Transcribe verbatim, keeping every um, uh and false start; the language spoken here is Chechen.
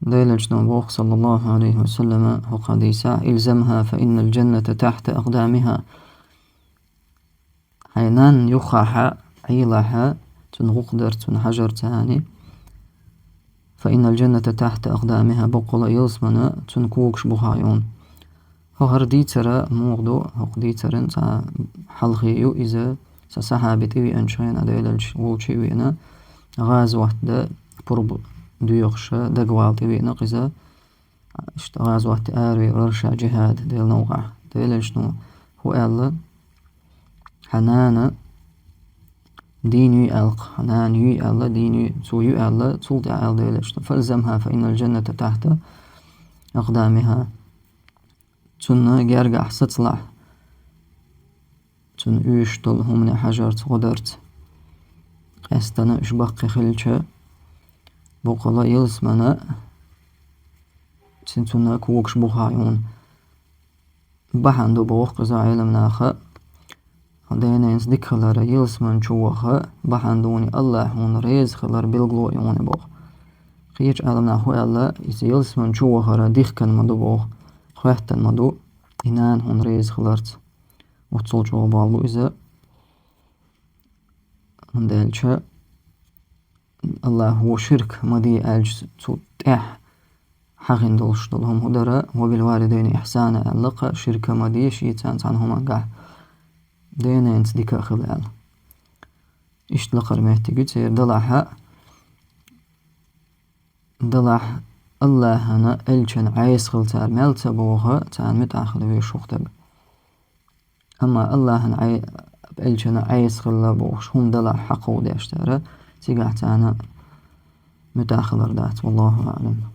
Делачну боху, саллаллаху алейхи ва саллама, хӀокху хьадисехь: «Илзамха, фа иннал джанната тахта акъдамиха». Хьайн нанна юххехь, Ӏелахь, цуьнан гӀуллакх дар, цуьнан хьажар царна. «Фа иннал джанната тахта акъдамиха», баккъала ялсамани цуьнан когаш бухахь ю. ХӀара дийцар муха ду, хӀокху дийцаран цхьа хьалхе ю иза, цхьа сахьаби тӀевеанчу хенахь, Делан элча волчу а веана, гӀазот дан пурба доьхуш, дагавала тӀевеана иза. Иштта гӀазот де аравелира ша джихӀад Делан новкъахь. Делан элчано хӀу аьлла: «Хьан нана дийна юй аьлла, хьан нана юй аьлла, дийна юй, цо ю аьлла», цул тӀаьхьа аьлла Делан элчано: «Фалзамха, фа иннал джанната тахта акъдамиха». Цунна гергахь сацалахь, цунна оьшуш долу хӀумане хьажарца, гӀо дарца. Къаьсттина уьш баккхий хилча, баккъала ялсамани цуьнан когаш бухахь ю. Бахьана ду боху иза Ӏеламнаха, ден-ненца дика хилар, ялсамани чу ваха бахьана ду, Аллахь хьуна реза хилар билгало ю боху. Кхечу Ӏеламнаха хӀу аьлла, иза ялсамани чу вахар дихкина ма ду боху, хоьттина ма ду, и нана хьуна реза хиларца. Оццул чӀогӀа болу иза, хӀунда аьлча Аллахьо ширк ма де аьлча, цу тӀехь хьахийна долуш долу хӀума хӀу дара: «Ва бил валидайни ихсана», аьлла, кхин ширк ма де шен царна цхьана хӀумангахь, ден-ненца дика а хила аьлла. Иштта лакхара меттиг ю церан, далахь, далахь, Аллахьана, элчана Ӏеса хила цара мел ца боху, царна муьтӀахь хила везаш ву стаг. Амма Аллахьана Ӏе-, элчана Ӏеса хила бохуш хӀума далахь хьакховдеш цара, цигахь царна муьтӀахь хилар дац. Валлаху аӀлам.